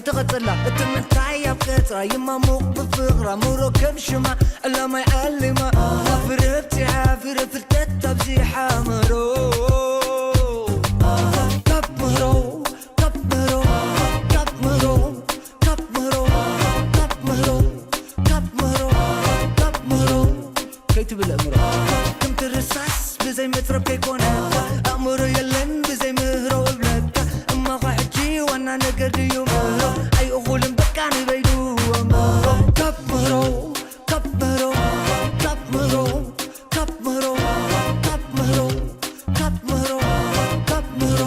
ትቐጽላ እቲ ምንታይ ኣብ ቀጽራ ይማሙቕ ብፍቕራ ምሮ ከም ሽማ ዕላማይ ዓሊማ ፍረ ኣብዚሓ ፍረ ፍልጠት ኣብዚሓ ምሮ ካብ ምሮ ካብ ምሮ ካብ ምሮ ካብ ምሮ ካብ ምሮ ካብ ምሮ ካብ ምሮ ከይትብል ኣእምሮ ከምቲ ርሳስ ብዘይ መትረብ ከይኮነ ኣእምሮ የለን ብዘይ ምህሮ እብለካ እማኻ ሕጂ ዋና ነገር ድዩ ምህሮ ኣይእኹልን በቃ ንበይዱ ኣእምሮ ካብ ምህሮ ካብ ምህሮ ካብ ምህሮ ካብ ምህሮ ካብ ምህሮ ካብ ምህሮ ካብ ምህሮ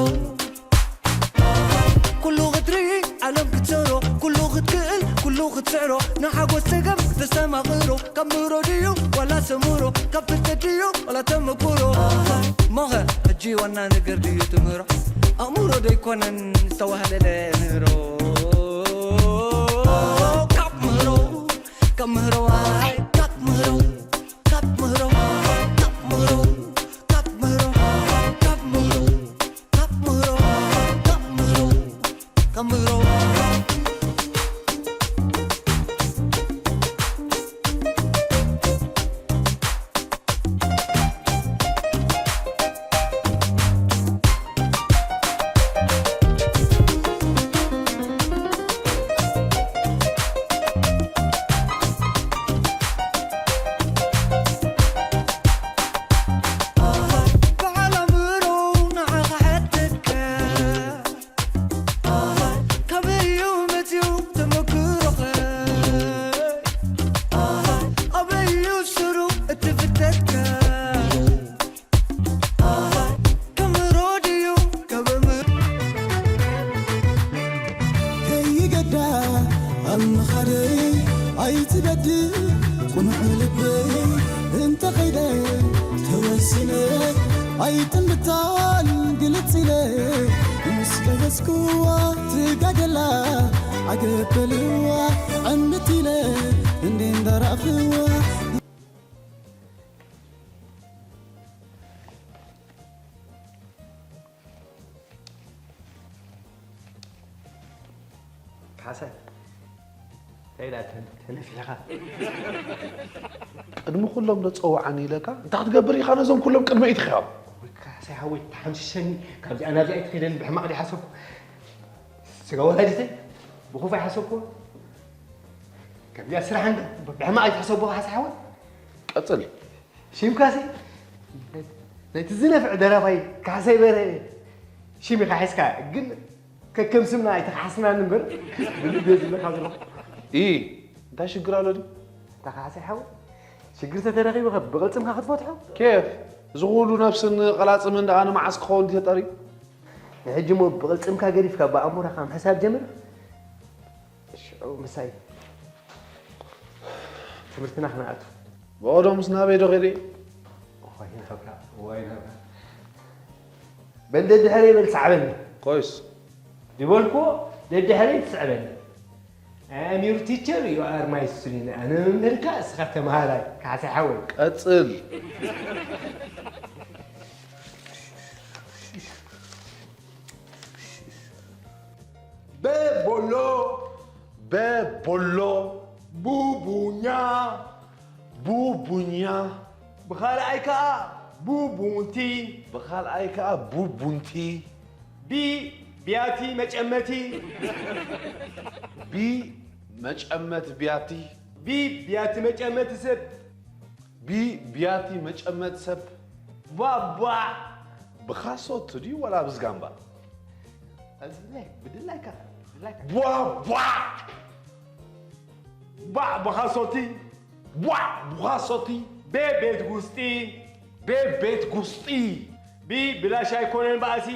ኩሉ ክትርኢ ዓለም ክትሰሮ ኩሉ ክትክእል ኩሉ ክትስዕሮ ንሓጎስ ጸገም ተስተማቕሮ ካብ ምህሮ ድዩ ዋላ ሰምሮ ካብ ፍልጠት ድዩ ዋላ ተመኩሮ ሞኸ ሕጂ ዋና ነገር ድዩ ትምህሮ ኣእምሮ ደይኮነን ዝተዋህለለ ምህሮ ካብ ምህሮ ካብ ምህሮ ዋይ ካብ ምህሮ ካብ ምህሮ ካብ ምህሮ ካብ ምህሮ ካብ ምህሮ ካብ ምህሮ ካብ ምህሮ ካብ ምህሮ ከይገዳ ኣመኻደይ ኣይትበድል ቁኑዕ ልበይ እንተኸይደ ተወሲነ ኣይጥምብታን ግልጽ ኢለ ምስ ለበስኩዋ ትጋገላ ዓገበልዋ ዕምት ኢለ እንዴ እንዳራእኽዋ ካሕሳይ እንታይ ኢላ ተነፊሕኻ? ቅድሚ ኩሎም ዶ ጸውዓኒ ኢለካ? እንታይ ክትገብር ኢኻ ነዞም ኩሎም ቅድመ ኢትኺኦም? ወይ ካሕሳይ ሓወይ ተሓምሽሸኒ ካብዚኣ ናብዚኣ ኣይትኺደኒ ብሕማቕ ድየ ሓሰብኩ? ስጋ ወላዲተይ ብኹፋ ይሓሰብኩ? ከምዚኣ ስራሕ እንዳ ብሕማቕ ኣይትሕሰቦ ካሕሳይ ሓወይ? ቀጽል። ሽምካሲ ናይቲ ዝነፍዕ ደራፋይ ካሕሳይ በርሀ ሽም ኢኻ ሒዝካ ግን ከከም ስምና ኣይተኻሕስናን እምበር ብልቢ እየ ዝብለካ ዘለኹ። ኢ እንታይ ሽግር ኣሎ ድዩ? ኣታ ካሕሳይ ሓወይ ሽግር ተተረኺቡ ከ ብቕልጽምካ ክትፈትሖ? ኬፍ እዚ ኩሉ ነብስን ቐላጽምን ደኣ ንመዓስ ክኸውን ድዩ ተጠርዩ? ንሕጂ እሞ ብቕልጽምካ ገዲፍካ ብኣእሙራኻ ምሕሳብ ጀምር። ሽዑ ምሳይ ትምህርትና ክንኣቱ። ብቐደሙስ ናበይ ዶ ከይደ? ዋይ ናብራ ዋይ ናብራ። በል ደድሕረይ በል ስዓበኒ። ኮይስ። ዝበልክዎ ደድሕረይ ትስዕበኒ። I am your teacher, you are my student. ኣነ መምህርካ እስኻ ተምሃራይ። ካሕሳይ ሓወይ። ቀጽል። በቦሎ በቦሎ ቡቡኛ ቡቡኛ ብኻልኣይ ከኣ ቡቡንቲ ብኻልኣይ ከኣ ቡቡንቲ ቢ ብያቲ መጨመቲ ቢ መጨመት ብያቲ ቢ ብያቲ መጨመቲ ሰብ ቢ ብያቲ መጨመት ሰብ ቧቧዕ ብኻሶት ድዩ ወላ ብዝጋምባ? ብድላይካ ቧቧዕ ቧዕ ብኻሶቲ ቧዕ ብኻሶቲ ቤ ቤት ጉስጢ ቤ ቤት ጉስጢ ቢ ብላሽ ኣይኮነን ባእሲ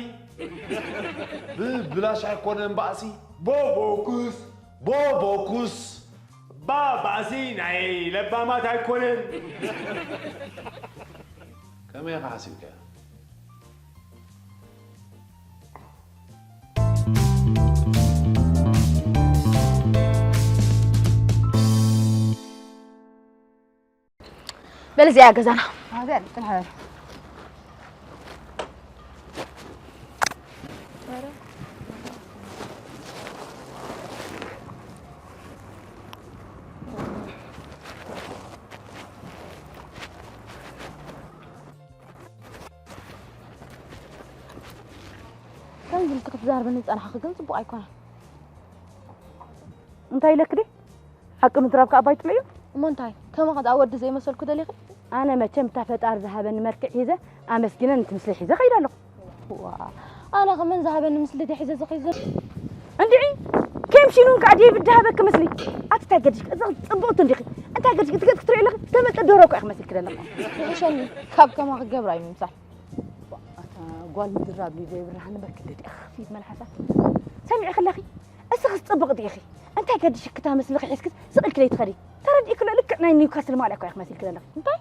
ብ ብላሽ ኣይኮነን ባእሲ ቦ ቦኩስ ቦ ቦኩስ ባባሲ ናይ ለባማት ኣይኮነን። ከመይ ኢኻ ሓሲብካዮ? በል እዚኣ ገዛና። ኣብያ ጥንሓ በል። ከምዚ ኢልኪ ክትዛረብኒ ዝጸናሕኪ ግን ጽቡቕ ኣይኮነን። እንታይ ኢለኪ ድየ? ሓቂ ምዝራብ ከኣ ባይ ጥልዮ። እሞ እንታይ? ከማኻ ዝኣ ወዲ ዘይመሰልኩ ደሊኺ? ኣነ መቸም እታ ፈጣሪ ዝሃበኒ መልክዕ ሒዘ ኣመስጊነ ነቲ ምስሊ ሒዘ ከይደ ኣለኹ። ዋ፣ ኣነ ከመን ዝሃበኒ ምስሊ ድየ ሒዘ ዝኸይድ ዘሎ? እንድዒ፣ ኬም ሽኑን ከኣ ዴቪድ ዝሃበኪ ምስሊ። ኣቲ እንታይ ገዲሽኪ? እዛ ጽብቕቲ እንዲኺ። እንታይ ገዲሽኪ? እቲ ገጽ ክትሪኦ ኣለኺ? ተመልጠ ዶሮ እኮ ኢኺ መሲልኪ ዘለኺ። ይሕሸኒ፣ ካብ ከማኺ ገብራ እዩ ምምሳል። ኣታ ጓል ምድራብ ሊዶ ይብርሃን በክልድ እኽፊት መልሓሳ። ሰሚዕኺ ኣለኺ? እስኽስ ጽብቕቲ ኢኺ። እንታይ ገዲሽኪ እታ ምስልኺ ሒዝክስ ስቕ ኢልኪ ዘይትኸዲ? ተረዲእኪ ዶ? ልክዕ ናይ ኒውካስል ማልያ እኮ ኢኺ መሲልኪ ዘለኺ። እንታይ?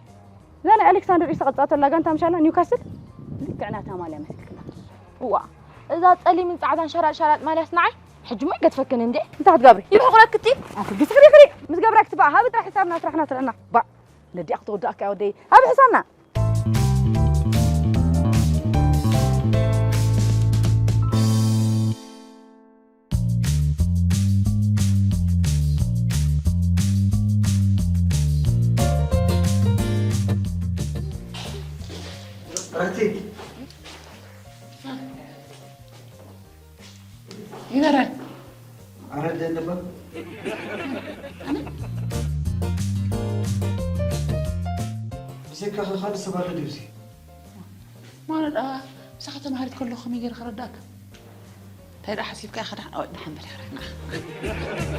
እዛ ናይ ኣሌክሳንደር ኢሳቕ ዝጻወተላ ጋንታ ምሻላ ኒውካስል ልክዕ ናታ ማልያ መሲልኪ ኣለኺ። እዋ፣ እዛ ጸሊምን ጻዕዳን ሸራጥ ሸራጥ ማልያስ ንዓይ ሕጂ ሞ ይገድፈክን እንዴ? እንታይ ክትገብሪ? ይብሕቑረኪ እቲ። ኣቲ ግስሪ ግሪ ምስ ገብረኪ ትባእ ሃቢ ጥራሕ ሒሳብና ስራሕና ስርሕና። ባ ነዲኣ ክትወዳእካ ወደይ ሃቢ ሒሳብና። ኣቲ ይበራል። ኣረ ደንደባ። ብዘይካኻ ካልእ ሰብ ኣሎ ድዩ እዚ? ማለት ደኣ ምሳኻ ተማሃሪት ከለኹ ከመይ ገይረ ክረዳእካ? እንታይ ደኣ ሓሲብካ ኢኻ? ደሓን፣ ኦ፣ ደሓን በል፣ ይኽረፍ ንዓኻ።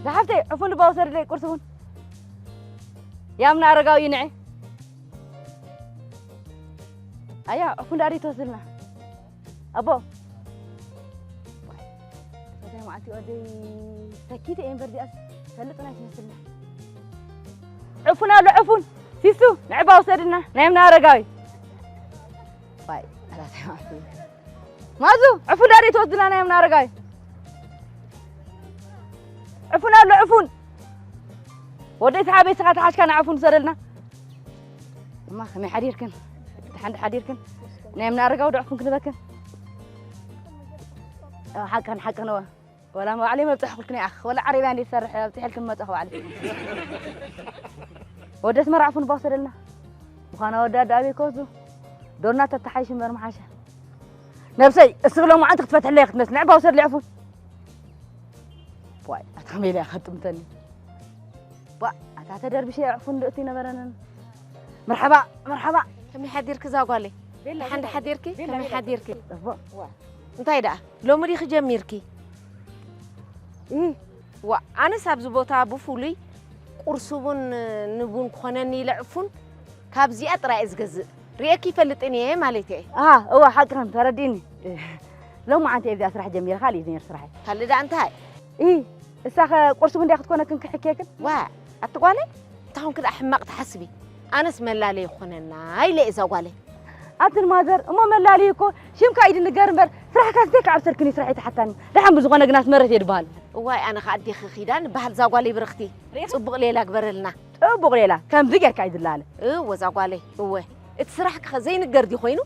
ዝሓፍተይ ዕፉን ልባ ውሰድለይ ቁርሲ እውን። ያምና ኣረጋዊ ንዐ። ኣያ ዕፉን ዳዲ ትወስድልና። ኣቦ። ሰታይ መዓልቲ ወደይ ሰኪተ እየ እምበር ዚኣስ ፈልጥ ናይ ትመስልና። ዕፉን ኣሎ ዕፉን። ሲሱ ንዕባ ውሰድልና ናይ ያምና ኣረጋዊ። ዋይ፣ ሰታይ መዓልቲ። ማዙ ዕፉን ዳዲ ትወስድልና ናይ ያምና ኣረጋዊ። ዕፉን ኣሎ ዕፉን። ወደይ ሰሓበይ ስኻ ተሓሽካ ንዕፉን ትሰደልና። እማ ከመይ ሓዲርክን? ደሓን ዶ ሓዲርክን? ናይ ምናረጋው ዶ ዕፉን ክንበክን? ኣዎ፣ ሓቀን፣ ሓቀን፣ እወ። ወላ ባዕለይ መብፅሕኩልክን እየ፣ ኣኽ፣ ወላ ዓረብያ እንዴት ሰርሕ ኣብፅሐልክን መፀኹ ባዕለይ። ወደ ኣስመራ ዕፉን ባውሰደልና። ምዃና ወዲ ኣደ ኣበይ ከወስዱ? ዶና ተተሓይሽ እምበር ምሓሸ። ነብሰይ፣ እስኺ ሎማዓንቲ ክትፈትሕለይ ክትመስል፣ ንዕባ ውሰድለይ ዕፉን። ዋይ፣ ኣታ ከመይ ኢለ እያ ከጥምተኒ? ባ፣ ኣታ ተደርብሸ ዕፉን ድእቲ ነበረንን። መርሓባ፣ መርሓባ። ከመይ ሓዲርኪ እዛ ጓለይ? ቤላ፣ ደሓን ቤላ፣ ሓዲርኪ? ቤላ፣ ከመይ ቤላ። ሓዲርኪ? ጽቡቕ። ዋ። እንታይ ደኣ? ሎሚ ዲኺ ጀሚርኪ? እህ። ዋ፣ ኣነስ ኣብዚ ቦታ ብፍሉይ ቁርሲ ቡን ንቡን ክኾነኒ ኢለ ዕፉን ካብዚኣ ጥራይ እየ ዝገዝእ። ርእየኪ ይፈልጥን እየ ማለት እየ። ኣሃ፣ እወ፣ ሓቅኽን፣ ተረዲእኒ። ሎማዓንቲ እየ ኣብዚኣ ስራሕ ጀሚረ፣ ካልእ እዩ ነይሩ ስራሐይ። ካልእ ደኣ እንታይ? ኢ፣ እሳኸ ቁርሲ ቡን ድያ ክትኮነክን ክሕክየክን? ዋ፣ ኣቲ ጓለይ፣ እንታይ ኮንኪ ደኣ ሕማቕ ትሓስቢ? ኣነስ መላለዪ ክኾነና ኢለ እየ እዛ ጓለይ። ኣትን ማዘር፣ እሞ መላለዪ እኮ ሽምካ እዩ ድንገር እምበር፣ ስራሕካ ስደይ ክዓብሰልክን እዩ ስራሕ ኣይትሓታኒ። ደሓን ብዝኾነ ግናስ መረት እየ ድበሃል። እዋይ፣ ኣነ ኸኣ ኣዴኺ ኪዳን እበሃል እዛ ጓለይ ብርኽቲ። ርኢኺ? ጽቡቕ ሌላ ግበረልና። ጽቡቕ ሌላ፣ ከምዚ ጌርካ እዩ ዝለዓለ። እወ፣ እዛ ጓለይ፣ እወ። እቲ ስራሕኪኸ ዘይንገር ድዩ ኮይኑ?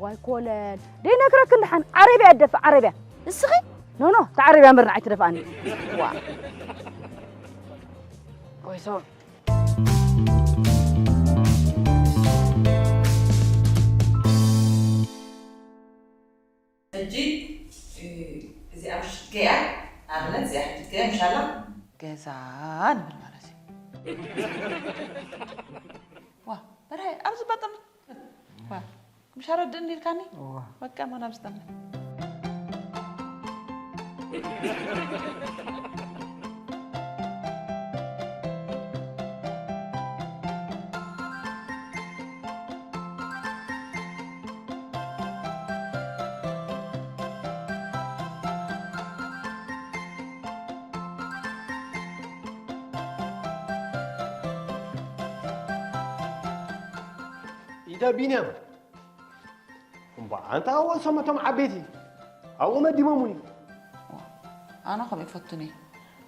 ዋይ ኮለል፣ ደይነግረክን ደሓን፣ ዓረብያ እደፍእ፣ ዓረብያ። ንስኺ? ኖ፣ ኖ፣ እታ ዓረብያ እምበር ንዓይ ትደፍኣኒ። ዋ። ቆይ፣ ሶ። ሕጂ፣ እ፣ እዚኣ ምሽ ትገያ፣ ኣብነት እዚኣ ሕጂ ትገያ፣ ምሻላ? ገዛ ንብል ማለት እዩ። ዋ፣ በርሀ፣ ኣብዚ ባጠም-፣ ዋ፣ ምሽ ኣረድእኒ ኢልካኒ? እዋ። በቃ፣ ማን ኣብዚ ጠምነ? እንተ ቢንያም እምባ ኣንታ ወሶም እቶም ዓበይቲ ኣብኡ መዲሞሙኒ። ኣነ ከምኡ ይፈቱኒ።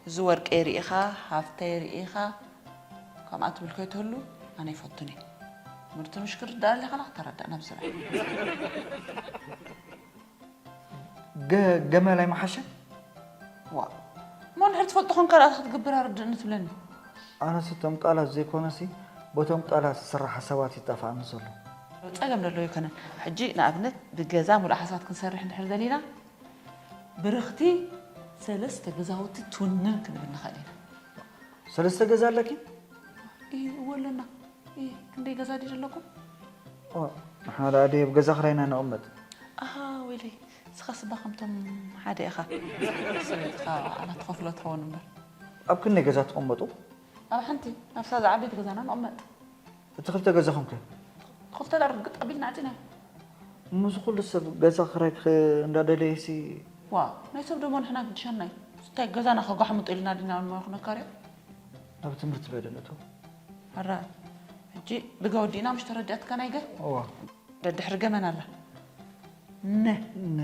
እዚ ወርቀይ ርኢኻ፣ ሃፍተይ ርኢኻ፣ ከምኣ ትብል ከይትህሉ ኣነ ይፈቱኒ። ምርቲ ምሽክር ዳኣ ኣለኻ ተረዳእ ናብ ስራሕ። ገመል ኣይመሓሸን? ዋእ እሞ እንድሕር ትፈልጦ ኾንካ ደኣ እንታይ ክትገብር ኣረድእኒ ትብለኒ? ኣነስ እቶም ቃላት ዘይኮነሲ በቶም ቃላት ዝስራሕ ሓሳባት እዩ ዝጠፍኣኒ ዘሎ። ጸገም ደለዎ ኣይኮነን። ሕጂ ንኣብነት ብገዛ ሙሉእ ሓሳባት ክንሰርሕ እንድሕር ደሊና ብርኽቲ ሰለስተ ገዛውቲ ትውንን ክንብል ንኽእል ኢና። ሰለስተ ገዛ ኣለኪ? እወ ኣለና። እይ ክንደይ ገዛ ድዩ ዘለኩም? ንሕና ደኣ ደየብ ገዛ ክራይና ንቕመጥ። ኣሃ ወይለይ እስኻስ እባ ከምቶም ሓደ ኢኻ። ሰበይትኻ ኣላ ትኸፍሎ ትኸውን እምበር። ኣብ ክንደይ ገዛ ትቕመጡ? ኣብ ሓንቲ ኣብታ ዝዓበየት ገዛና ንቕመጥ። እቲ ክልተ ገዛኹም ከ? ክልተ ደኣ ርግጥ ኣቢልና ኣዕጺናዮ። ምስ ኩሉ ሰብ ገዛ ክራይ እንዳደለየሲ። ዋእ ናይ ሰብ ደሞ ንሕና ግድሸና እዩ። እንታይ ገዛና ከጓሕምጦ ኢልና ዲና ንመ ክነካርዮ? ናብ ትምህርቲ ዶ ዶ ንእቶ? ኣረ ሕጂ ብገ ወዲእና ምሽ ተረዲኣትካ ናይ ገ? እዋ። ደድሕሪ ገመን ኣላ። ነ። ነ።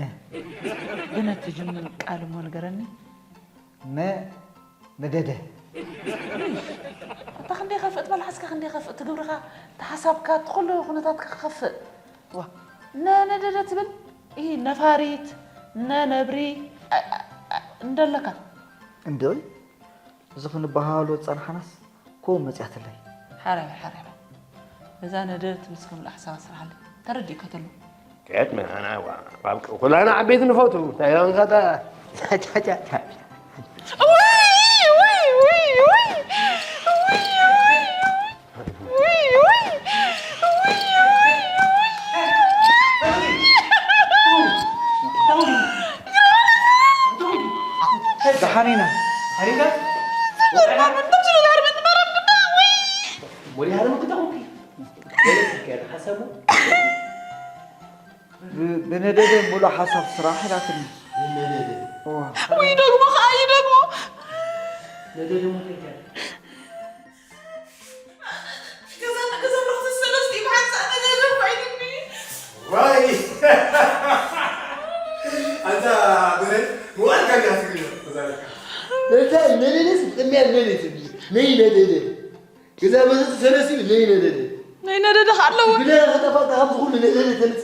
ብነ ትጅምር ቃል እሞ ንገረኒ። ነ ነደደ። እታ ክንደይ ከፍእ ትበልሓስካ ክንደይ ከፍእ ትግብርኻ ተሓሳብካ ትኹሉ ኩነታትካ ክኸፍእ። ዋ። ነ ነደደ ትብል? ኢ ነፋሪት፣ ነ ነብሪ፣ ኣ- ኣ- ኣ- እንደለካ። እንድዒ እዚ ክንበሃሃሎ ዝጸናሕናስ ኮ መጺኣትለይ። ሓራይ ሓራይ እዛ ነደር ትምስክም ላሕ ሰባ ስራሕለ ተረዲእካ ተሎ ከየት መናና ዋ ኩላና ዓበይቲ ንፈቱ ታይዋን ካታ ደሓን ኢና። ብነደደ ሙሉእ ሓሳብ ስራሕ ኢላትኒ። ወይ ደግሞ ከኣ ይደግሞ። ዋይ ኣንታ ብረ ምዋል ካብ ያትግዮ ተዛረካ ነታ ነነነስ ቅድሚያ ነነስ ነይ ነደደ ገዛ መዘዝ ሰለስ እዩ ነይ ነደደ ነይ ነደደ ኣለዎ ብለ ተፋጣ ካብ ዝኹሉ ነደደ ተልጽ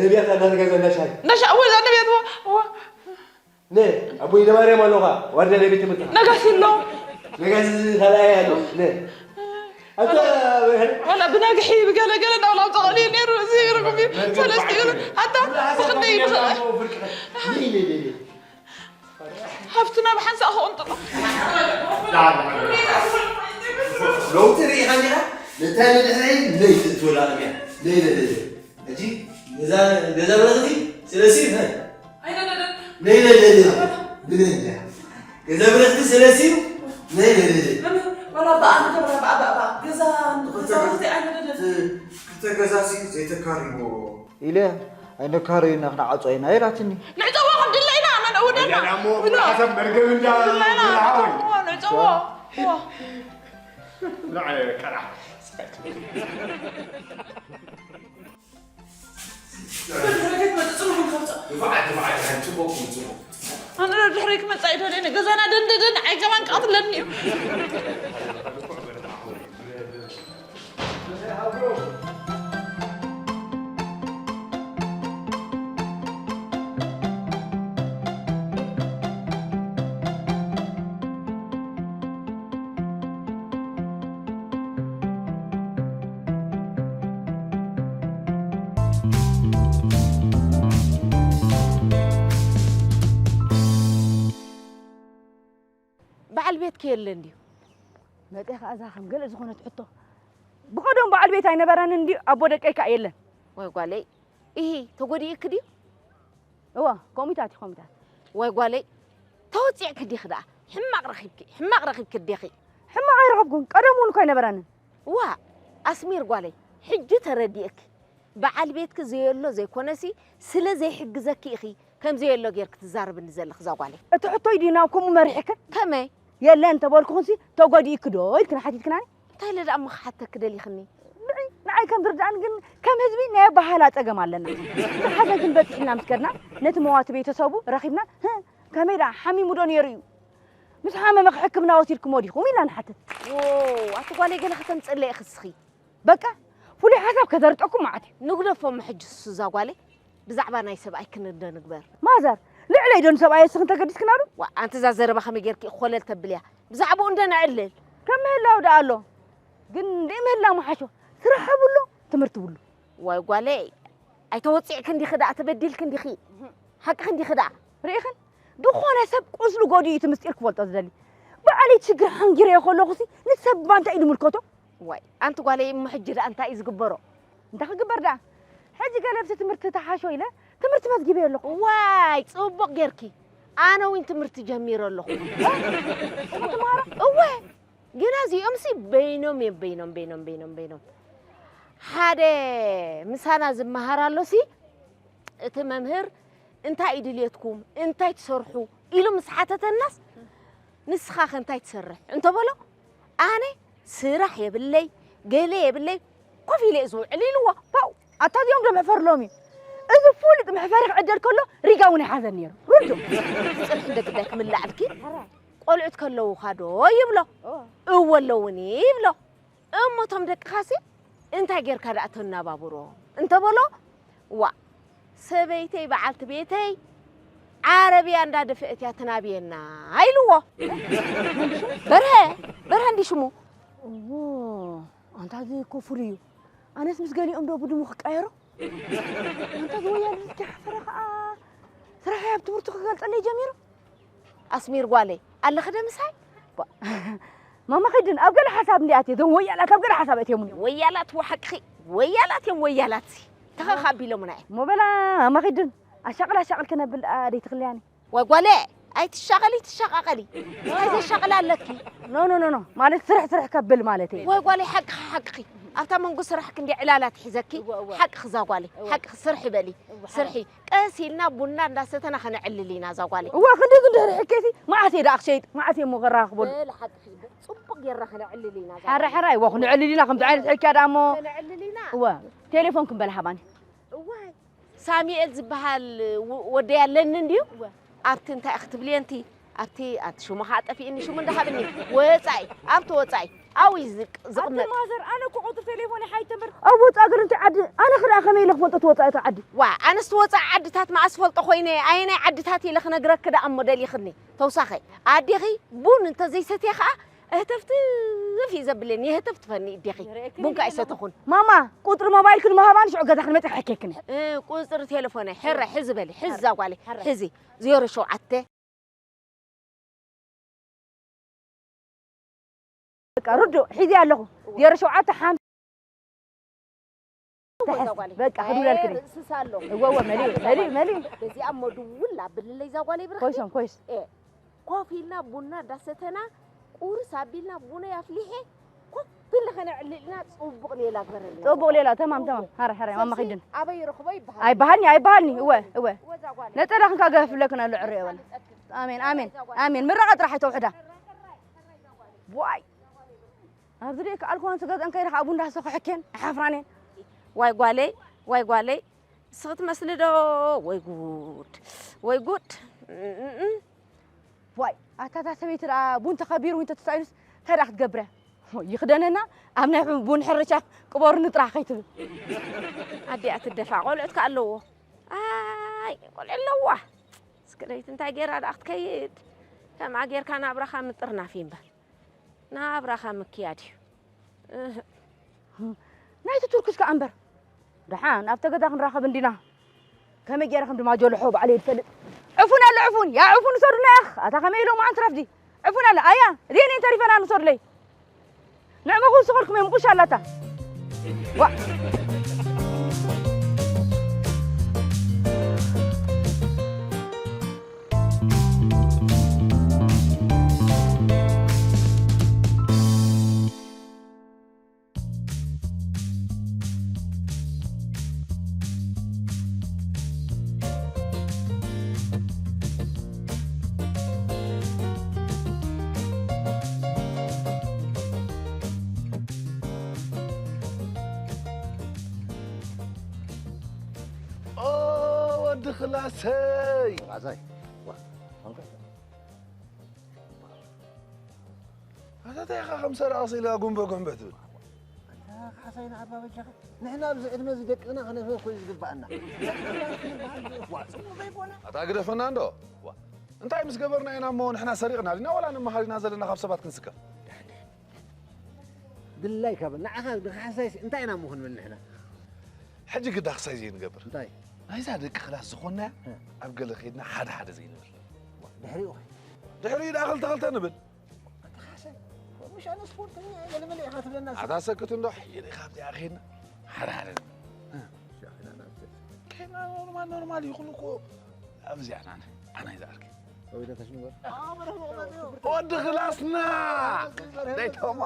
ነቢያት ኣዳርጋ ዘናሻይ ነሻ ወይ ነቢያት ነ ኣቦይ ለማርያም ኣለኻ ዋርዳ ናይ ቤት ትምህርቲ ነጋሲ ኣሎ ነጋሲ ካልኣይ ኣሎ ነ ኣታ ወላ ብነግሒ ብገለገለ እንዳውላው ተቐልዩ ነይሩ እዚ ይርጉም እዩ ሰለስተ ይብሉ ኣታ ብክንደይ ይብሉ ሃብትና ብሓንሳእ ክቕንጥጦ ለውጢ ርኢኻ ዲኻ ነታ ንድሕረይ ነይ ትእትወላ ቅድሚያ ነይ ነይ ነይ ሕጂ ገዛ ገዛ ብረኽቲ ስለሲ ነይ ነይ ነይ ብነይ ገዛ ብረኽቲ ስለሲ ነይ ነይ ነይ ወላ በኣ ንገብራ በኣ በኣ በኣ ገዛ ገዛ ብረኽቲ ኣይነደደድ ክልተ ገዛሲ ዘይተካሪቦ ኢለ ኣይነካረዩና ክንዓጾ ኢና ኢላትኒ። ንዕጸዎ ክንድለ ኢና ኣነ ንእውደና እሞ ሓሳብ መርገም እንዳ ንዕጸዎ ንዓይ ቀራሕ ኣነ ድሕሪ ክመፃ ይደልየ ገዛና ደንደደን ዓይገባን ቀትለኒ እዩ በዓል ቤትኪ የለን ድዩ? መጤ ከኣ እዛ ከም ገለ ዝኾነት ሕቶ። ብቐደም በዓል ቤት ኣይነበረንን ድዩ? ኣቦ ደቀይ ከኣ የለን። ወይ ጓለይ፣ ኢሂ፣ ተጎዲእኪ ድዩ? እወ፣ ኮሚታት እዩ ኮሚታት። ወይ ጓለይ፣ ተወጺዕኪ ዲኺ ደኣ? ሕማቕ ረኺብኪ፣ ሕማቕ ረኺብኪ ዲኺ? ሕማቕ ኣይረኸብኩን፣ ቀደም እውን እኮ ኣይነበረንን። ዋእ፣ ኣስሚር ጓለይ፣ ሕጂ ተረዲእኪ። በዓል ቤትኪ ዘየሎ ዘይኮነሲ ስለ ዘይሕግዘኪ ኢኺ ከም ዘየሎ ጌርኪ ትዛረብኒ ዘለኺ እዛ ጓለይ። እቲ ሕቶይ ድዩ ናብ ከምኡ መሪሕክን? ከመይ? የለን እንተበልኩኽንሲ ተጎዲእኪ ዶ ኢልክኒ ሓቲትክናኒ? እንታይ ኢለ ደኣ እሞ ክሓተኪ ደሊኽኒ? ኣይ ከም ዝርዳእን ግን ከም ህዝቢ ናይ ኣባሃህላ ጸገም ኣለና። ብሓዘን ክንበጽሕ ኢልና ምስ ከድና ነቲ መዋቲ ቤተሰቡ ረኺብና፣ "ህ፣ ከመይ ደኣ ሓሚሙ ዶ ነይሩ እዩ? ምስ ሓመመ ሕክምና ወሲድኩሞ ዲኹም?" ኢልና ንሓትት። ዎ፣ ኣቲ ጓለይ ገለ ከተምጽእለ ኢኺ እስኺ። በቃ ፍሉይ ሓሳብ ከዘርጠኩም መዓት እዩ። ንግደፎ እሞ ሕጂ እሱ እዛ ጓለይ ብዛዕባ ናይ ሰብኣይ ክንደ ንግበር። ማዘር፣ ልዕለይ ዶ ንሰብኣይ እስኺ እንተገዲስክናሉ? ዋ፣ ኣንቲ እዛ ዘረባ ከመይ ጌርኪ ኮለል ተብልያ? ብዛዕባኡ እንደ ነዕልል። ከም ምህላው ደኣ ኣሎ። ግን ዘይምህላው ምሓሾ። ስራሕ ብሎ፣ ትምህርቲ ብሎ። ዋይ ጓለይ፣ ኣይተወጺዕክን ዲኺ ደኣ፣ ተበዲልክን ዲኺ? ሓቅኽን ዲኺ ደኣ? ርኢኽን? ዝኾነ ሰብ ቁስሉ ጎዲኡ እቲ ምስጢር ክፈልጦ ዝደሊ። ባዕለይ ሽግር ሓንጊረዮ ከለኹሲ ንሰብ ባንታ ኢሉ ምልከቶ። ዋይ፣ ኣንቲ ጓለይ፣ እሞ ሕጂ ደኣ እንታይ እዩ ዝግበሮ? እንታይ ክግበር ደኣ? ሕጂ ገለ ብቲ ትምህርቲ ተሓሾ ኢለ ትምህርቲ መዝጊበዮ ኣለኹ። ዋይ፣ ጽቡቕ ጌርኪ። ኣነ እውን ትምህርቲ ጀሚረ ኣለኹ። እሞ ትምሃሮ? እወ፣ ግና እዚኦምሲ በይኖም እዮም፣ በይኖም፣ በይኖም፣ በይኖም፣ በይኖም። ሓደ ምሳና ዝመሃር ኣሎሲ፣ እቲ መምህር "እንታይ እዩ ድልየትኩም? እንታይ ትሰርሑ?" ኢሉ ምስ ሓተተናስ፣ "ንስኻኸ እንታይ ትሰርሕ?" እንተበሎ፣ ኣነ "ስራሕ የብለይ፣ ገለ የብለይ፣ ኮፍ ኢለ እየ ዝውዕል" ኢልዎ። ፓው! ኣታ እዚኦም ዶ መሕፈሪ ሎሚ? እዚ ፍሉጥ መሕፈሪ ክዕደል ከሎ ሪጋ እውን ኣይሓዘን ነይሩ። ርዱእ። ጽንሒ እንደ ግዳይ ክምላዕልኪ? ቆልዑት ከለዉኻ ዶ ይብሎ? እወ ኣለዉኒ ይብሎ። እሞ እቶም ደቅኻሲ እንታይ ጌርካ ደኣ ተናባብሮም? እንተበሎ፣ ዋእ፣ ሰበይተይ በዓልቲ ቤተይ ዓረብያ እንዳደፍአት እያ ትናብየና ኢልዎ። በርሀ፣ በርሀ እንዲ ሽሙ። እዎ፣ ኣንታ እዚ እኮ ፍሉይ እዩ። ኣነስ ምስ ገሊኦም ዶ ብድሙ ክቃየሮ? ኣንታ እዚ ወያለ እስኪ ሓፈረ ኸዓ። ስራሐይ ኣብ ትምህርቱ ክገልጸለይ ጀሚሩ። ኣስሚር ጓለይ፣ ኣለኺ ዶ ምሳይ? ባ-፣ ማማ ኺድን፣ ኣብ ገለ ሓሳብ እንዲ ኣትየ፣ እዞም ወያላት ኣብ ገለ ሓሳብ ኣትየሙኒ። ወያላት እዎ ሓቅኺ፣ ወያላት እዮም ወያላት ሲ። ተኸኽ ኣቢሎምና እዮም። እሞ በላ ማማ ኺድን፣ ኣሻቕል ኣሻቕል ክነብል ደኣ ደይትኽልያኒ። ወይ ጓለይ፣ ኣይትሻቐሊ፣ ትሻቓቐሊ። እንታይ ዘሻቕል ኣለኪ? ኖ፣ ኖ፣ ኖ፣ ኖ። ማለት ስርሕ ስርሕ ከብል ማለት እዩ። ወይ ጓለይ፣ ሓቅኺ፣ ሓቅኺ። ኣብታ መንጎ ስራሕኪ እንዲ ዕላላት ሒዘኪ፣ እወ፣ እወ። ሓቅኺ እዛ ጓለይ፣ እወ። ሓቅኺ ስርሒ በሊ። እወ፣ ስርሒ። ቀስ ኢልና ቡና እንዳሰተና ከነዕልል ኢና እዛ ጓለይ። እወ፣ ክንድዚ እንድሕር ሕኬሲ፣ መዓስ እየ ደኣ ክሸይጥ? መዓስ እየ እሞ ከራኽበሉ? በል ሓቅኺ፣ ጽቡቕ ጌርና ከነዕልል ኢና እዛ ሓራይ፣ ጓለይ። ሓራይ፣ እወ፣ ክንዕልል ኢና፣ ከምዚ ዓይነት ሕክያ ደኣ እሞ። ከነዕልል ኢና። እወ፣ ቴሌፎን ክንበል ሃባኒ። እዋይ፣ ሳሙኤል ዝበሃል ወ-፣ ወደይ ኣለኒ እንድዩ። እወ። ኣብቲ እንታይ ክትብልየ እንቲ፣ ኣብቲ፣ ኣንቲ ሽሙ ኸዓ ጠፊእኒ፣ ሽሙ እንዳሃብኒ። ወጻኢ፣ ኣብቲ ወጻኢ፣ ኣብኡ እዩ ዝቅ-፣ ኣብቲ ዝቕመጥ። ማዘር፣ ኣነ እኮ ቁጽሪ ቴሌፎን ይሓይተምር። ኣብ ወጻኢ ገር እንታይ ዓዲ? ኣነ ኸ ደኣ ከመይ ኢለ ክፈልጦ እቲ ወጻኢ እቲ ዓዲ? ዋ፣ ኣነስ እቲ ወጻኢ ዓድታት መዓስ ፈልጦ ኮይነ፣ ኣየናይ ዓድታት ኢለ ክነግረኪ ደኣ እሞ ደሊኽኒ? ተውሳኸ፣ ኣዴኺ ቡን እንተዘይሰትየ ኸዓ፣ እህተፍትፍ እዩ ዘብለኒ፣ የህተፍትፈኒ እዴኺ። የርእየኪ ቡን ከኣ ዲየ ኣለኹ። ኣይሰተኹን። ማማ፣ ቁጽሪ ሞባይልክን ምሃባን ሽዑ ገዛ ክንመጽእ ክሕኬክን እየ። እ፣ ቁጽሪ ቴሌፎነይ፣ ሕረ፣ ሕዚ በሊ፣ ሕዚ እዛ ጓለይ፣ ሕረ። ሕዚ፣ ዜሮ ሸውዓተ። በቃ ርዱእ፣ ሒዘ ኣለኹ። ዜሮ ሸውዓተ ሓምሳ እወ፣ እዛ ጓለይ። በቃ፣ ክድውለልክን እየ። ርእስስ ኣሎ። እወ፣ እወ፣ መሊኡ፣ መሊኡ፣ መሊኡ። በዚኣ እሞ ድውል ኣብልለይ እዛ ጓለይ ብርኽቲ። ኮይሶም፣ ኮይስ። እ፣ ኮፍ ኢልና ቡና እንዳሰተና፣ ቁርስ ኣቢልና፣ ቡነይ ኣፍሊሐ፣ ኮፍ ኢልና ከነዕልል ኢና። ጽቡቕ ሌላ ግበረልና። ጽቡቕ ሌላ፣ ተማም፣ ተማም። ሃረ፣ ሃረ፣ ማማ ሰብሲ ኺድን። ኣበይ ይረኽቦ ይበሃል? ኣይበሃልኒ፣ ኣይበሃልኒ። እወ፣ እወ። እወ፣ እዛ ጓለይ። ነጸላ ክንካ ገፍለክን ኣሎ፣ ዕረ የበል። ኣሜን፣ ኣሜን። ኣሜን። ምረቓ ጥራሕ ኣይተውሕዳ። ዋይ። ኣብዚ ደይ ከኣልኩ ኣንስ ገዝአን ከይደ ከዓ ቡንዳ ሰኹ ሕኬን ኣይሓፍራን እየን። ዋይ ጓለይ፣ ዋይ ጓለይ፣ ንስኺ ትመስሊ ዶ? ወይ ጉድ፣ ወይ ጉድ። እም፣ እም፣ እም። ዋይ፣ ኣታ እታ ሰበይቲ ደኣ ቡን ተኸቢሩ ወይ እንተተሳኢኑስ እንታይ ደኣ ክትገብር እያ? ይኽደነና፣ ኣብ ናይ ቡን ሕርሻ ቅበሩኒ ጥራሕ ከይትብል። ኣዲኣ ትደፋ፣ ቆልዑት ከኣ ኣለዎ። ኣይ፣ ቆልዑ ኣለዋ። እስክለይት እንታይ ገይራ ደኣ ክትከይድ? ከምኣ ጌርካ ናብራኻ ምጥርናፍ እዩ እምበር። ናብራኻ ምክያድ እዩ። እህ። ናይቲ ቱርክስ ከኣ እምበር። ደሓን ኣብቲ ገዛ ክንራኸብ እንዲና። ከመይ ገይረ ከም ድማ ጆልሖ ባዕለይ ዝፈልጥ። ዕፉን ኣሎ ዕፉን። ያ ዕፉን ውሰዱና ያኽ። ኣታ ከመይ ኢሎም ኣንቲ ረፍዲ። ዕፉን ኣሎ። ኣያ፣ እዚኤን እየን ተሪፈና ንውሰዱለይ። ንዕመኹ ዝሰኸልኩም እዮም ቁሽ ኣላታ። ዋእ። ድኽላሰይ ኣዛይ ዋ፣ ኣንካ ኣታ እንታይ ኢኻ ከም ሰራቒ ስኢልካ ጉንበ ጉንበ ትብል? ኣታ ካሕሳይ ንዓባ በጃኻ፣ ንሕና ኣብዚ ዕድመ እዚ ደቅና ክነፍረ እኮ እዩ ዝግባኣና። ዋ፣ ጽቡቕ ዘይኮነ። ኣታ ግደፈና እንዶ። ዋ፣ እንታይ ምስ ገበርና ኢና እሞ ንሕና ሰሪቕና ዲና ዋላ ንመሃር ኢና ዘለና ካብ ሰባት ክንስከፍ? ድላይ ካብ ንዓኻ ንካሕሳይስ እንታይ ኢና እሞ ክንብል ንሕና? ሕጂ ግዳ ክሳይ ዘይንገብር። እንታይ? ናይዛ ደቂ ክላስ ዝኾንናያ እ። ኣብ ገለ ከይድና ሓደ ሓደ ዘይንብል። ድሕሪኡ ኸ? ድሕሪኡ ደኣ ክልተ ክልተ ንብል። ኣታ ካሕሳይ፣ ምሽ ኣነ ስፖርተኛ እየ፣ ገለመለ ኢኻ ትብለና። ኣታ ሰክት እንዶ፣ ሕጂ ዲኻ ኣብዚኣ ከይድና ሓደ ሓደ ንብል። እ። ከይድና ኖርማል ኖርማል ይኹን እኮ ኣብዚኣ ናነ፣ ኣነ ይዝኣርኪ። ወዲ ክላስና! ደይቶማ!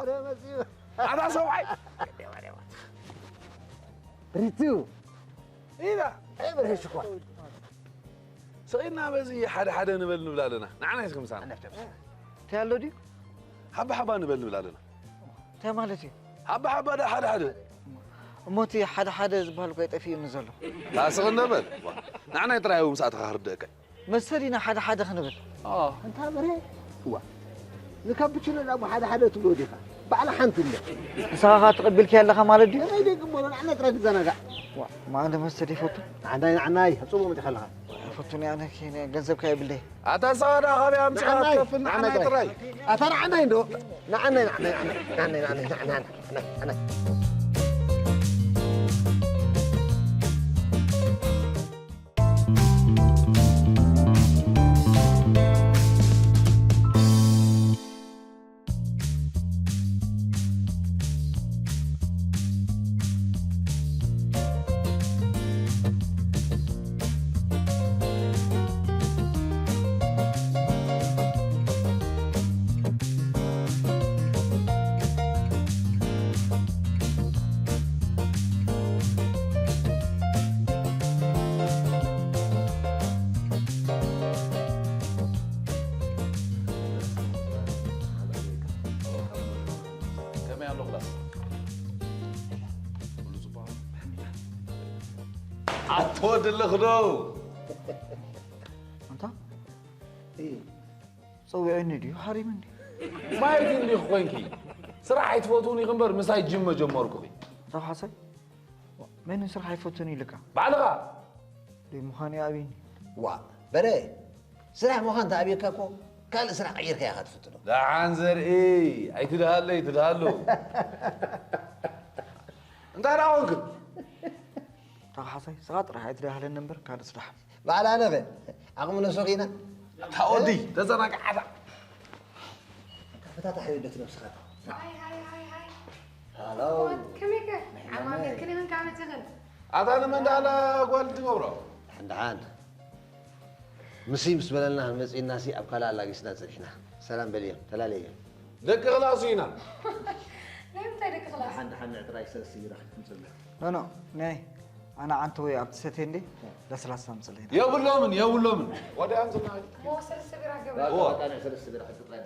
ኣታ ሰብኣይ! ሪቱ! ኢና! ኣይ በርሀ ሽኮር! ስቕ ኢልና በዚ ሓደ ሓደ ንበል ንብል ኣለና። ንዓና እዩ ዝኽምሳና። እንታይ ኣሎ ድዩ? ሓባ ሓባ ንበል ንብል ኣለና። እንታይ ማለት እዩ? ሓባ ሓባ ደኣ ሓደ ሓደ። እሞ እቲ ሓደ ሓደ ዝበሃል እኮ ጠፊኡ እዩ ዘሎ። ኣታ ስቕ እንዶ በል። ዋ፣ ንዓና እዩ ጥራይ እዩ ምሳእትኻ ክርድአካ። መስተ ዲና ሓደ ሓደ ክንብል? ኣዎ። እንታ በርሀ፣ እዋ። ንካፕችኖ ዳኣ ሓደ ሓደ ትብሎ ዲኻ? ባዕላ ሓንቲ እንደ። ንስኻ ኸኣ ተቐቢልካያ ኣለኻ ማለት ድዩ? ከመይ ደይ ግበሮ፣ ንዓና ጥራይ ትዘናጋዕ። ዋ፣ እሞ ኣነ መስተ ደይፈቱ። ንዓናይ፣ ንዓናይ፣ ጽቡቕ መጺኻ ኣለኻ። ኣይፈቱን እየ ኣነ፣ ገንዘብካ የብለይ። ኣታ ንስኻ ደኣ ካበይ ኣምጺኻ ንዓናይ፣ ትከፍል? ንዓናይ ንዓናይ ጥራይ። ጥራይ። ኣታ ንዓናይ እንዶ። ንዓናይ፣ ንዓናይ፣ ንዓናይ። ከመይ ኣሎ ክላስ? ኩሉ ጽቡቕ ኣሎ? ኣቶ ድልኽ ዶ? ኣንታ? ጸዊዑኒ ድዩ ሃሪምኒ? ማየት እንዲኺ ኮይንኪ። ስራሕ ኣይትፈትውን ኢኺ እምበር ምሳይ ጅም መጀመርኩኺ። ኣታ ካሕሳይ? መን ስራሕ ኣይፈቱን ኢልካ? ባዕልኻ። ደይ ምዃን እዩ ኣብይኒ። ዋ፣ በረ፣ ስራሕ ምዃን ተኣብየካ እኮ ካልእ ስራሕ ቀይርካ ኢኻ ትፍትኖ። ደሓን ዘርኢ፣ ኣይትድሃለይ፣ ትድሃሉ። እንታይ ደኣ ኮንክ? ኣታ ካሕሳይ፣ ስኻ ጥራሕ ኣይትድሃለኒ እምበር ካልእ ስራሕ። ባዕላ ኣነ ኸ ዓቕሚ ነሶ ኺና። ኣታ ወዲ፣ ተዘናግዓታ። ፈታታ ሕዮ ዶ ትነብስኻ? ሃይ፣ ሃይ፣ ሃይ፣ ሃይ። ሃሎ። ከመይ ከ? ዓማሚል ክንክን ካብ ትኽእል? ኣታ ንመን ደኣ ጓል ትገብሮ? ደሓን፣ ደሓን። ምሲ ምስ በለልና ክንመጽእ ኢልናሲ ኣብ ካልእ ኣላጊስና ጸኒሕና። ሰላም በልዮም፣ ተላለዮም። ደቂ ክላሱ ኢና። ናይ ምንታይ ደቂ ክላሱ? ደሓን፣ ደሓን፣ ንዕ ጥራይ ሰለስተ ቢራ ክትምጽልና። ኖ፣ ኖ፣ ነይ። ኣነ ዓንተ ወይ ኣብቲ ሰቴ እንዴ? ለስላሳ ምጽለይ። የብሎምን፣ የብሎምን። ወደ ኣምጽና። ሞ ሰለስተ ቢራ ገብረ። እዋ። በቃ፣ ንዕ ሰለስተ ቢራ ክትጥራይ።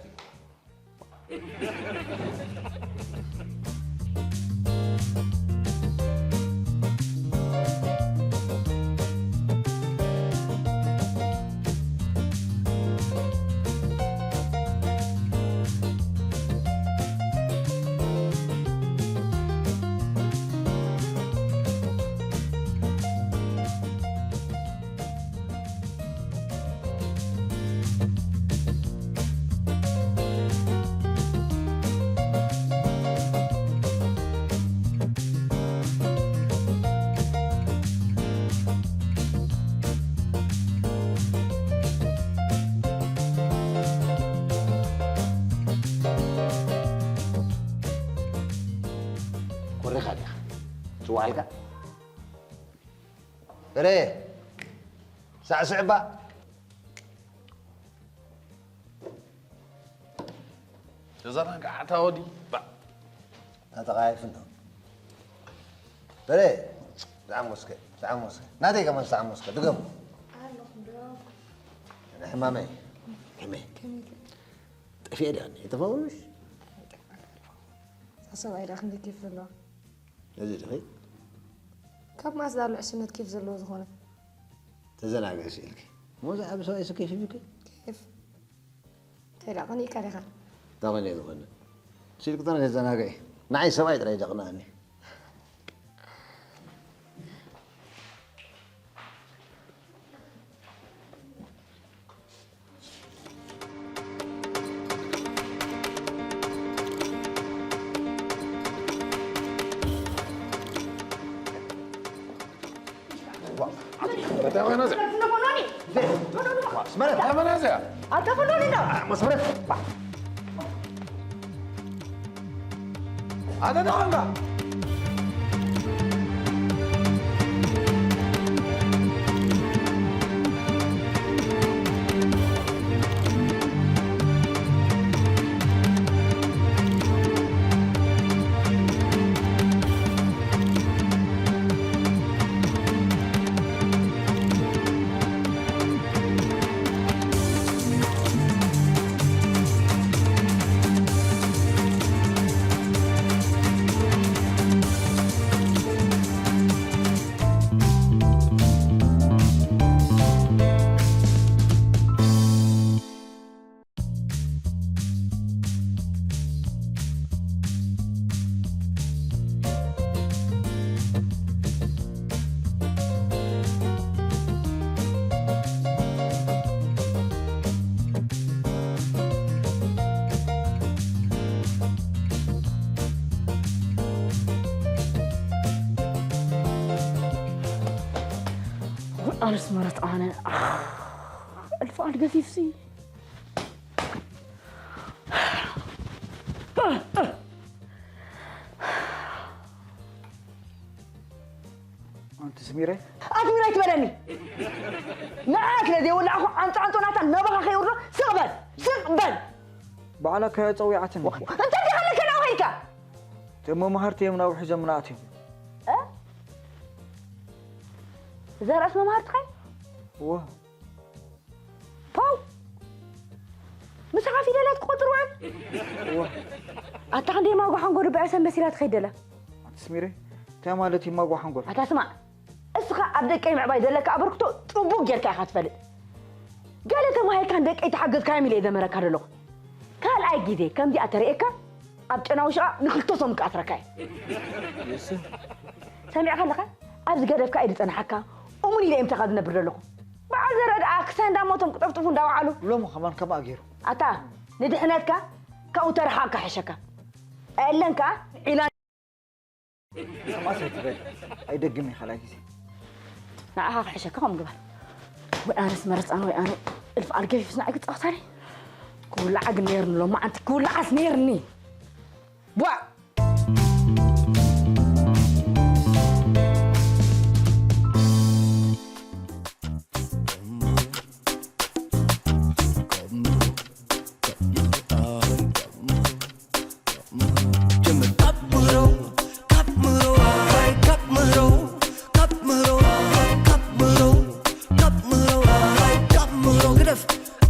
ኮሪኻ ዲኻ? ጽዋዕ ኢልካ? በረ፣ ሳዕስዕ እባ። ተዘናጋዕካ ወዲ፣ ባዕ። ኣተቓያይፍ እንዶ። በረ፣ ዝዓሞስከ፣ ዝዓሞስከ። ናተይ ከማን ዝተዓሞስከ፣ ድገሙ። ኣለኹ እንዶ። ሕማመይ፣ ከመይ? ከመይ? ጠፊኤ ድያ? ኣይጠፋእኩንሽ? እዛ ሰብኣይ ደኣ ክንደይ ኬፍ ዘለዋ። ነዚ ድኺ? ካብ መኣስ ደኣ ኣሎ ዕሽነት ኬፍ ዘለዎ ዝኾነ? ተዘናግዒ ስኢልኪ። ሞዛ ዓቢ ሰብኣይ ስኪ ፊብኪ። ኬፍ። እንታይ ደኣ ቀኒእካ ዲኻ? እንታይ ኮይኑ እዩ ዝቐንእ? ስኢልኪ ጥራይ ተዘናግዒ። ንዓይ ሰብኣይ ጥራይ ዘቕንኣኒ። ኣነስ መረት ኣነ ኣልፋ ኣልገፊፍሲ ኣንቲ ስሚረይ ኣስሚረይ ትበለኒ ንዓ ስለ ዘይወላዕኹ ዓንፃ ዓንፆ ናታ ናባኻ ከይውርዶ ስቕ በል ስቕ በል ባዕላ ከያ ፀዊዓትኒ እንታይ ዲኻ ለከ ናብኡ ከይድካ እቶም መማህርቲ እዮም ናብኡ ሒዞምና ኣትዮም ዘርኣስ መማህርትኻ እዎ ፖው! ምሳኻ ፊደላት ክቆጽር ውዕል? እዋ። ኣታ ክንደይ ማጓ ሓንጎል ብዕሰን በሲላ ትኸይድ ደላ? ኣቲ ስሚረይ፣ እንታይ ማለት እዩ ማጓ ሓንጎል? ኣታ ስማዕ፣ እስኻ ኣብ ደቀይ ምዕባይ ዘለካ ኣበርክቶ ጽቡቕ ጌርካ ኢኻ ትፈልጥ። ገለ ተማሂርካ ንደቀይ ተሓገዝካዮም ኢለ እየ ዘመረካ ዘለኹ። ካልኣይ ግዜ ከምዚኣ ተርእየካ ኣብ ጨና ውሽቓ ንክልተ ሰሙን ክኣስረካ እየ። የስን። ሰሚዕካ ኣለኻ? ኣብዚ ገደፍካ እየ ዝጸንሓካ። እሙን ኢለ እየ ምሳኻ ዝነብር ዘለኹ። በዓል ዘረድኣ ክሳይ እንዳሞቶም ክጠፍጥፉ እንዳወዓሉ። ሎሚ ከማን ከምኣ ገይሩ። ኣታ ንድሕነትካ ካብኡ ተረሓቕካ ሕሸካ። ኣየለን ከኣ ዒላ ከምኣስ ኣይትበል። ኣይደግም እየ ካልኣይ ግዜ። ንዓኻ ክሕሸካ ከምኡ ግበር። ወይ ኣነስ መረፃን ወይ ኣነ እልፍ ኣልገፊፍስ ንዓይ ክፃወታኒ። ክውልዓ ግን ነይርኒ ሎማዓንቲ ክውልዓስ ነይርኒ። ቧዕ!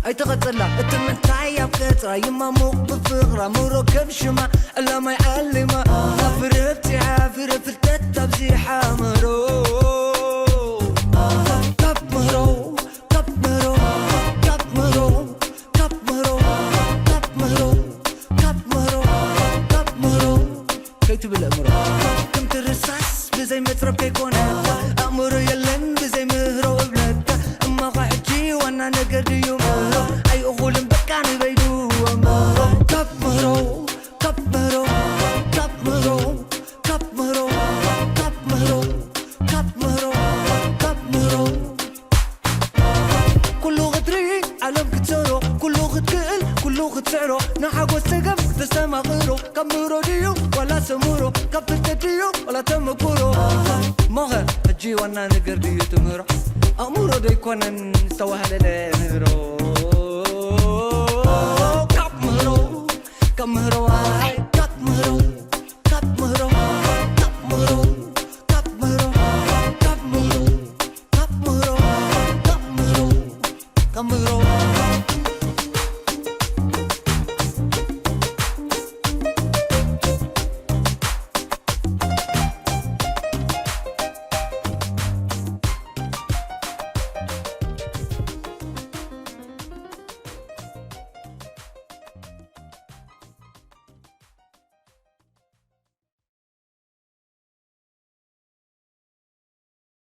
ኣይተቐጸላ እቲ ምንታይ ኣብ ቀጽራ ይማሙቕ ብፍቕራ ምሮ ከም ሽማ ዕላማይ ዓሊማ ፍረ ኣብዚሓ ፍረ ፍልጠት ኣብዚሓ ምሮ ካብ ምሮ ካብ ምሮ ካብ ምሮ ካብ ምሮ ካብ ምሮ ካብ ምሮ ካብ ምሮ ከይትብል ኣእምሮ ከምቲ ርሳስ ብዘይ መጽረብ ከይኮነ ኣእምሮ የለን ብዘይ ምህሮ እብለካ እማኻ ሕጂ ዋና ነገር ድዩ ምህሮ ኣይእኹልን በቃ ንበይዱ ኣእምሮ ካብ ምህሮ ካብ ምህሮ ካብ ምህሮ ካብ ምህሮ ካብ ምህሮ ካብ ምህሮ ካብ ምህሮ ኩሉ ክትርኢ ዓለም ክትሰሮ ኩሉ ክትክእል ኩሉ ክትስዕሮ ንሓጎስ ጸገም ክተስተማቕሮ ካብ ምህሮ ድዩ ዋላ ሰምሮ ካብ ፍልጠት ድዩ ዋላ ተመኩሮ ሞኸ ሕጂ ዋና ነገር ድዩ ትምህሮ ኣእምሮ ዶ ኣይኮነን ዝተዋህለለ ምህሮ ካብ ምህሮ ካብ ምህሮ ኣይ ካብ ምህሮ ካብ ምህሮ ካብ ምህሮ ካብ ምህሮ ካብ ምህሮ ካብ ምህሮ ካብ ምህሮ ካብ ምህሮ